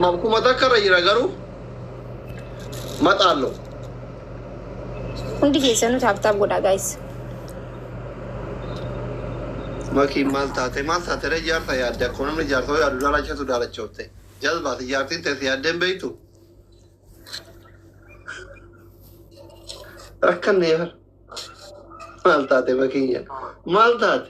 1000 irra jira garuu maxaallo. Hundi keessanuu tap tap godhaa guys. Makiin maal taate maal taate ree jaarsa yaadde akkuma namni jaarsa yaadu daalachatu daalachoofte. Jazbaati jaartiin teesse yaaddeen beektu. Rakkanne bar. Maal taate makiin jedha. Maal taate?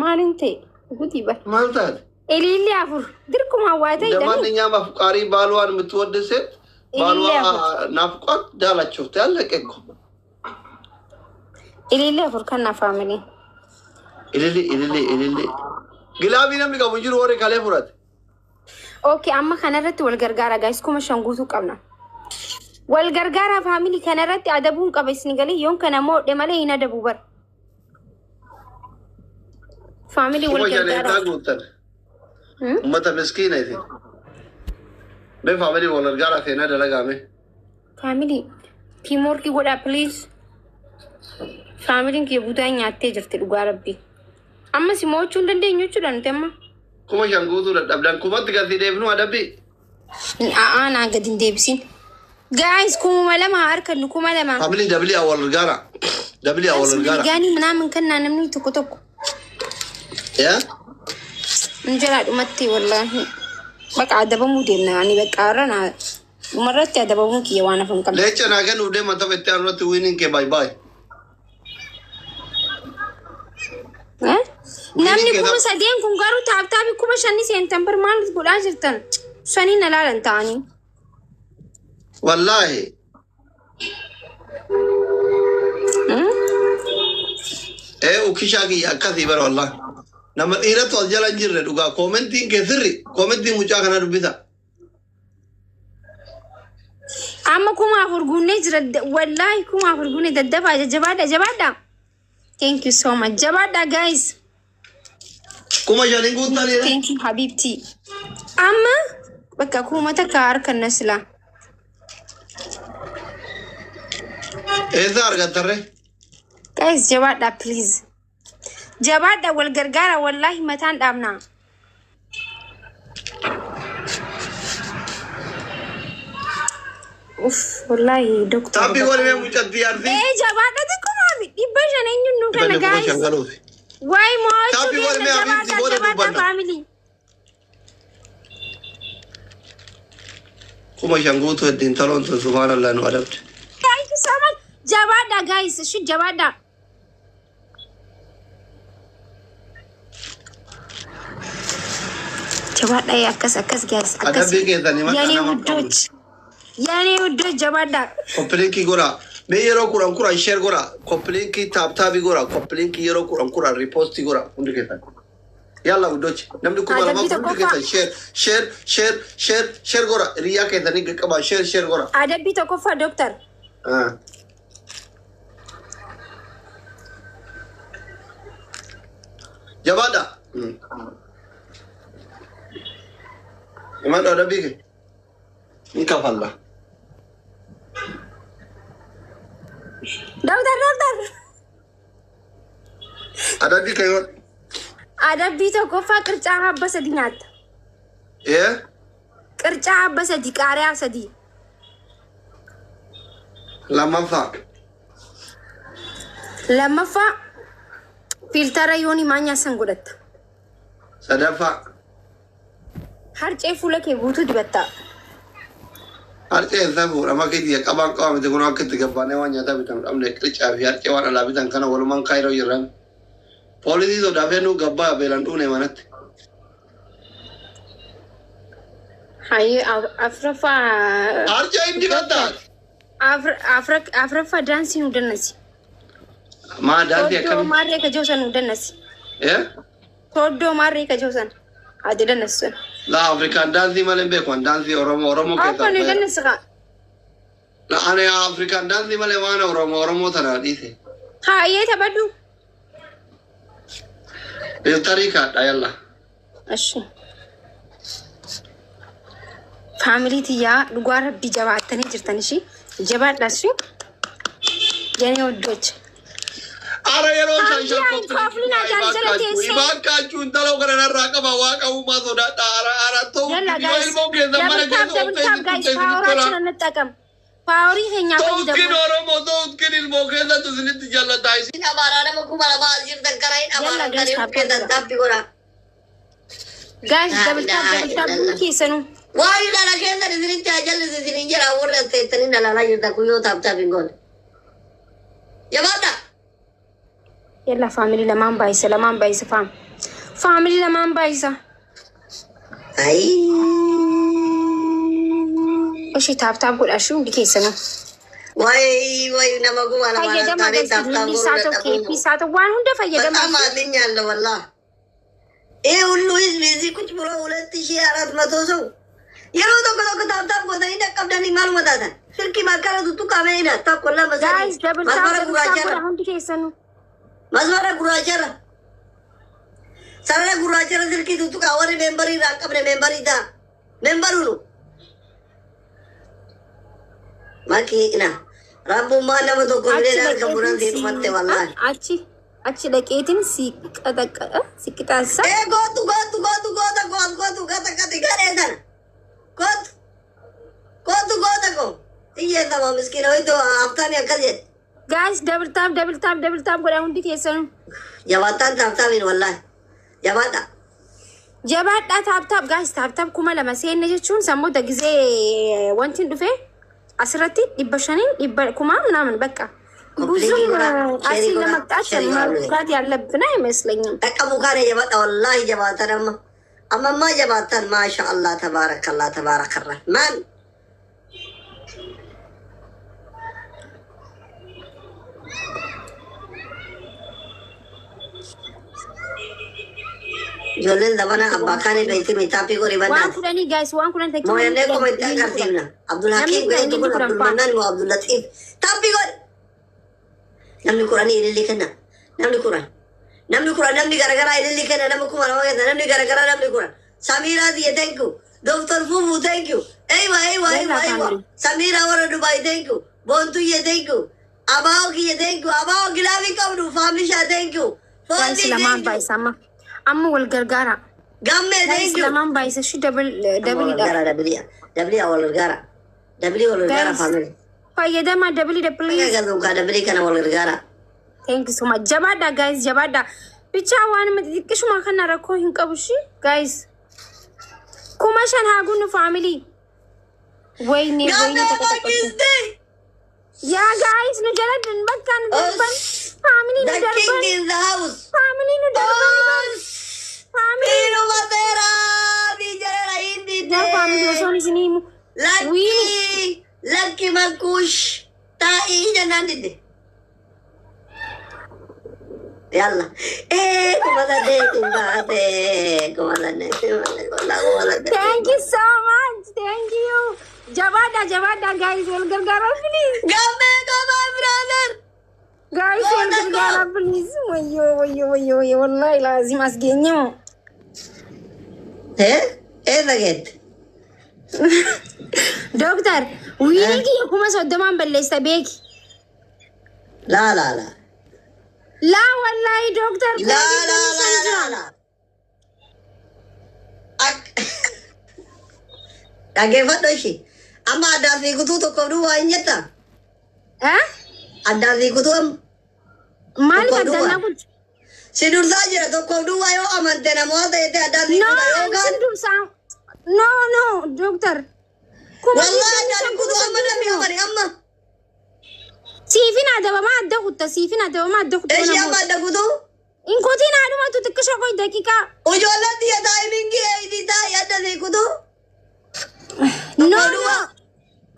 Maalin ta'e gudii bar. Maal taate? Ililli afur dirqumaan waa ta'e hidhanii. ለማንኛውም አፍቃሪ ባሏን የምትወድ ሴት ባሏ Ilillee afur. ናፍቋት ዳላችሁት ያለቀ እኮ። Ililli afur kan na family. Ilili ilili ilili glove namni qabu hin jiru warri kalee fudhate. Okay, amma kanarratti wal gargaara guys, 5000 guutuu qabna. Wal gargaara family, kanarratti adabuun qaba isin galee yoon kana moodhe malee hin adabu bar. Family wal 5000 gargaara. Eegaa guuttan. Ummata miskiina isin. Mee family wal gargaara seenaa dalagaame. Family teamwork godhaa please. Familyn kiyya butaa nyaattee jirti dhugaa rabbi. Amma si mo'achuu hin dandeenyu jechuudha nuti amma. 5000 guutuu dadhabdan kumatti gadi deebinu adabbii. A'aa naa gadi hin deebisin. Guys, 2000 harkannu 2000. Family double wal gargaara. Double wal gargaara. Gaanii minaamin kannaa namni tokko tokko. Yaa? Nu jalaa dhumatti wallaahi. Baqa adabamuu deemna ani bakka har'a naa dhumarratti adabamuu kiyya waan hafan qabna. Leenca naa kennuuf deeman tapha itti aanu irratti winning kee bye bye. Eh? Namni Winning kee 3000 kun garuu tap tapii 5000 seentan bar maal godhaa jirtan? Shanii na laalan ta'anii. Wallaahi. Ee ukishaa kiyya akkasii bara wallaahi. Nama dhiiratu as jala hin jirre dhugaa commentiin kee sirri commentiin mucaa kana dubbisa. Amma 4000 guunnee jira wallaahi 4000 guunnee daddafaa jabaadha jabaadha. Thank you so much. Jabaadha guys. 5000 guuttaniidha. Thank you habibti. Amma bakka 1000 harkanna silaa. Eessa argattarre? Guys, jabaadha please. Jabaadha wal gargaara wallaahi mataan dhaabna. Uff wallaahi doktor. Taappii godhi mee mucattii arsii. Ee jabaadha xiqqoo 500 eenyuun nu kana Dhibbanni 5000 guys. galuufi. Waay mo'achuu Taappii godhi deemna mee habiibti jabaadha booda jabaadha dubbanna. Family. 5000 guutuu heddiin taloon tun subhaanallah nu adabde. Thank you so much. Jabaadha guys. Ishi jabaadha. Jabaadha akkas akkas guys akkas. Adabbii keessanii maqaa የኔ nama qabu. ውዶች የኔ ውዶች jabaadha. Copy link godha. Mee yeroo 10 10 share godha. Copy link tap tapii godha. Copy link yeroo 10 10 repost godha hundi keessan. Yalla ውዶች namni 2000 Adabbii hundi tokkoffaa. keessan share share share share share godha. Hiriyaa keessanii qaqqabaa share share godha. Adabbii tokkoffaa dooktar. Ah. Jabaadha. Himadhu adabbii kee. Ni kafalla. Dooktar dooktar. Adabbii kee yoo. Adabbii tokkoffaa qircaa habba sadii nyaatta. Ee? Qircaa habba sadii qaariyaa sadii. Lammaffaa. Lammaffaa filter yoonii maanyaa san godhatta. Sadaffaa. Harcee fuula kee guutuu dibatta. Harcee eessaa fuudhama keetii qabaan qabaa miti kun akka itti gabbaanee waan nyaataa bitan dhabne qircaa fi harcee waan alaa bitan kana walumaan kaayiroo jirran. Poolisii sodaafee nu gabbaa beelan dhuune manatti. Hayyee afuraffaa. Harcee hin dibatta. Afuraffaa daansii nu dannasi. Maa daansii Tooddoo akkamii? Maarree kajoo san nu dannasi. Ee? Tooddoo maarree kajoo san. Ati dannasu san. Laa Afrikaan daansii malee hin beeku daansii Oromoo Oromoo Akka keessaa. nu dannasi kaa. La ani Afrikaan daansii malee waan Oromoo Oromoo tana dhiise. Hayyee taphadhu. Filter kaadha yalla. Ashi. Family tiyyaa dhugaa rabbii jabaattanii jirtan ishii jabaadha ishii የኔ ውዶች. Ara yeroo shan shan Haamdiyaa hin kooflinaa guys jala teessee. Ibaakkaachuu intala kana narraa qaba waaqa uumaa sodaadha. Ara ara ta'u Yalla yoo guys. ilmoo keessan mana Double tap keessa double tap oofte guys. isinitti Power tola. aችን እንጠቀም። Power keenya Ta'utkin fayyadamu. Oromoo ta'utkin ilmoo keessattu isinitti jallataa isin. Abaara nama 2000 as jirtan karaa hin Yalla abaaran guys kan tap keessan godha. taappi godha. Guys Laa double tap ilaaha double tap illallah. hundi keessanuu. Waan dhala keessan isinitti haa jallisu isinin jedha warri as teessanii dhalaalaa jirtan kun yoo taap taap hin goone. Jabaadha. Yalla family lamaan baay'isa lamaan baay'isa faam. Family lamaan baay'isa. Ayii. Ishee tap tap godha ishee hundi keessanuu. Wayi wayi nama 2000 Fayyadama taanee guys taap taap ilillii godhuu isaa ta'u dadhabuun. keeppii isaa ta'u waan hunda fayyadama. በጣም አዝኛለሁ ወላሂ። ይሄ ሁሉ ህዝብ እዚህ ቁጭ ብሎ 2400 ሰው yeroo tokko tokko tap tap gootanii dhaqqabdanii maaluma taatan silkii makkara tuttuqamee tokko lama Guys sadii double tap masmara double tap gurraacharra godha hundi keessanuu. masmara gurraacharra sarara gurraacharra silkii tuttuqaa warri member irraa hin qabne member ta'a member unu makiina rabbummaa nama tokko Achi illee harka furan dhaqeetiin sii dhumatte wallaahi. achi achi dhaqeetiin si qaxaqqa si qixaassa. Ee gootu gootu gootu goota gootu gootu gata gati garee tana gootu gootu goota ko hiyyeessama miskiina wayito haftaani akkas jedhe. Guys double tap double tap double tap godha hundi keessanuu. Jabaattaan tap tapiin wallaahi jabaadha. Jabaadhaa tap tap guys tap tap 2000 seenne jechuun sammoota gizee wanti hin dhufe asirratti 500n dhibba kumaa ምናምን በቃ ኮፕሊንግ ብዙም godha አሲ sheerii godha ለመቅጣት sheerii godha. መጉዳት ያለብን አይመስለኝም። Dhaqqabu kaane jabaadha wallaahi jabaattan amma ammammaa jabaattan maasha Allah tabaarakallah tabaarakarrahmaan. Ijoolleen zamana abbaa kaane beekti mitaappii godhi Waan bannaati. kudhanii guys waan kudhan takki namni Mooyannee kudhan koma itti ililli kudhan agarsiifna. Abdul namni Hakiim kudhan gaheetu ililli kun kudhan Abdul faa. Mannaan moo Abdul Latiif. Taappii godhi. Namni kudhanii ililli kenna. Namni kudhan. Namni kudhan namni garagaraa ililli kenna nama 2000 keessa namni garagaraa namni kudhan. Samiiraa Ziyya thank you. Doctor Fufu thank you. Eywa eywa Yalla eywa eywa. Family. Samiiraa warra Dubaay thank you. Boontuyye thank you. Abaa'oo kiyya thank you. Abaa'oo gilaafii qabdu faamishaa thank you. Guys Foozii lamaan thank you. baay'isa amma amma wal gargaara. Gammee Guys thank you. lamaan baay'isa shi double Amma wal double dha. gargaara dabiliya. Dabiliya wal gargaara. Dabiliya wal gargaara Guys family. fayyadama double dha please. Akka dabilii kana wal gargaara. Thank you so much. Jabaadha guys jabaadha. Bichaa waan xixiqqishuma kana rakkoo hin qabu shi guys. 5000 haa gunnu family. ወይኔ ወይኔ Gammee ተቀጠቀጥኩ። Mangisti! Yaa guys nu jala bakka nu darban family nu The darban king in the house. Family nu darban family. Dhiiruma seeraa biyya hindi Yaa family osoon isinii himu. Wiini Lakki lakki makuush taa'ii jennaan didde. Yalla. Ee 8000 baate 8000 walaa 8000. Thank you so much. Thank you. Jabaadha jabaadha guys wal gargaara please. Gammee come on brother. Guys wal Goota koo. gargaara please. Wayyo wayyo wayyo wayyo wallahi laazim as geenyemoo. Ee eessa geette? Dooktar win kiyya 30,000n balleessa beeki. Laa laa laa. Laa wallahi dooktar kuma Laa laa digdamii shan laa jira. laa laa. Dhaggeeffadhu ishii. Amma addaan fiigutuu tokkoof duwwaa hin jettaa? Eh? Addaan fiigutuu amma Maaliif tokkoof addaan duwwaa. naa kutu? Si dursaa jira tokkoof duwwaa yoo amante namoota jettee addaan No, fiiguudha yookaan sin dursaa. No, no, dooktar. Kuma wallaahi digdamii addaan shan kuma kutuu amma soddomii namni no. amani amma. Siifin adabamaa adda kutta, siifin adabamaa adda kutta Ishii amma namoota. adda kutuu Inkotiin haadhumatu xiqqisha qoy daqiiqaa. ijoolleen xiyya timing eeyitii taa'ii adda fiigutuu No, tokkoof no. duwwaa.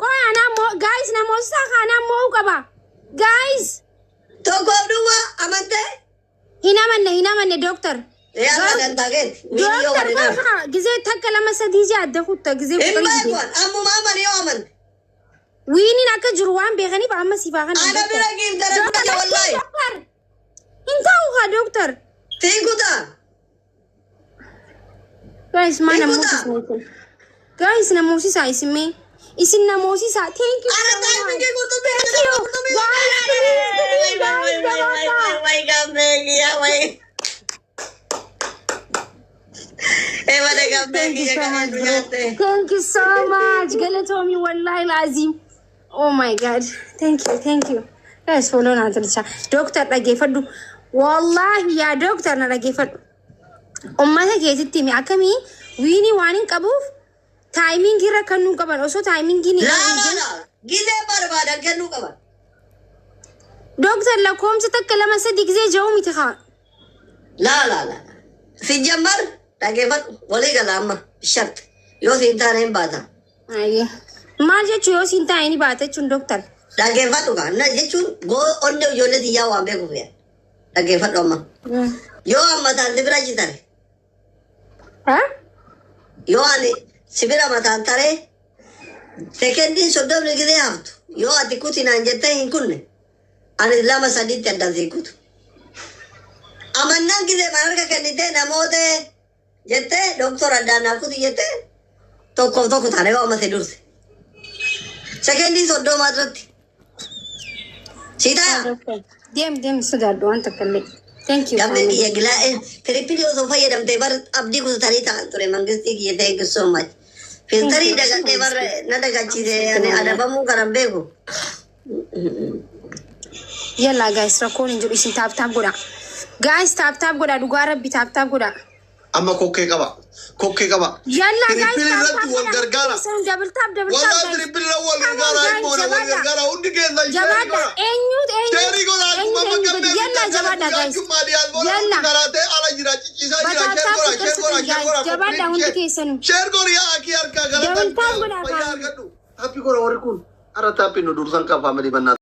Qoy anaa moo guys namoota kanaa mo'uu qaba. Guys Tokkoof duwwaa amantee hin amanne hin amanne dooktar. Yalla dantaa keeti. Miidiyoo Dooktar badinaaf. qoy gizee takka lama sadii jee adda kutta gizee Hin kutanii beeku dide. ammuma amani yoo amante. Winiin akka jiru waan beekaniif amma siifaa kana Ana dooktar. bira giif gara Dooktar kutata wallaahi. dooktar hin ta'u haa dooktar. Fiigutaa. Guys maa Fiigutaa. namoota kun. Guys namoota isimee. Isin namoosisaa. Thank you Ara so much. timingii qurxummii Thank you. Guys, please, please, guys, jabaadhaa. Way gammee kiyya way. Ebade gammee Thank you kiyya so kan much, bro. nyaatte. Thank you so much. Galatoomi, wallahi lazim. Oh my God. Thank you, thank you. Guys, follow na tolcha. Doctor, dhaggeeffadhu. Wallahi yaa doctor, na dhaggeeffadhu. Ummata keetitti himi, akkamii winii waan hin qabuuf timingii irra kennuu qaban osoo timingiin hin Laa laa laa. Gizee barbaadan kennuu qaban. Doctor, lakkoomsa takka, lama, sadi gizee ja'u miti haa. Laa laa laa. Sijjammar dhaggeeffadhu, walii gala amma shart yoo siin taane hin baata. Ayyee. Maal jechuun yoo siin taa'e ni baata jechuun, doctor? Dhaggeeffadhu kaa na jechuun goo onnee ijoollee xiyyaa waan beekuuf yaa. Dhaggeeffadhu amma. Yoo amma mataan si bira jitare. Haa? Yoo ani si bira mataan taree sekendiin 30 gizee haftu, yoo ati kutinaan jettee hin kunne, ani lama sadiitti addaan siin kutu. Amannaan gizee man harka kennitee namoota jettee doktor addaan naa kuti jettee tokkoof tokko taane, yoo amma si durse. Sekendii 30 irratti. Si ta'a. Deem, deem, sodaadhu waan takka illee. Thank you. Gammee family. kiyya gilaa triple osoo fayyadamtee bar abdii kutatanii ta'an ture, mangistii kiyya, thank you so much. Filterii dagadhee bar na dagachiise, ani adabamuu kanan beeku. Yalla guys, rakkoon hin jiru, isin tap tap godha. Guys, tap tap godha, dhugaa rabbi, tap tap godha. Amma kokkee qaba. Kokkee qaba. Yalla guys, Triple tap tap irratti wal godha. gargaara. Isin double tap, double tap, Walaa guys. triple irra wal Come on, gargaara. guys, Himmoona wal jabaadha. gargaara. Hundi keessan share Jabaadha. godha. Eenyuut eenyu? Share godha. Eenyuut Akkuma amma eenyu gammee godhi? Yalla jabaadha guys. Yalla. Karaatee ala jira, cicciisaa jira. Bataa Share godha. tap Share godha. Share godha. jabaadha hundi keessanuu. Share godhi yaa akii harkaa Double tap godha galatan. Fayyaa kaan. argadhu. Tap godha warri kun. Har'a tapii nu dursan qaba family bannaa.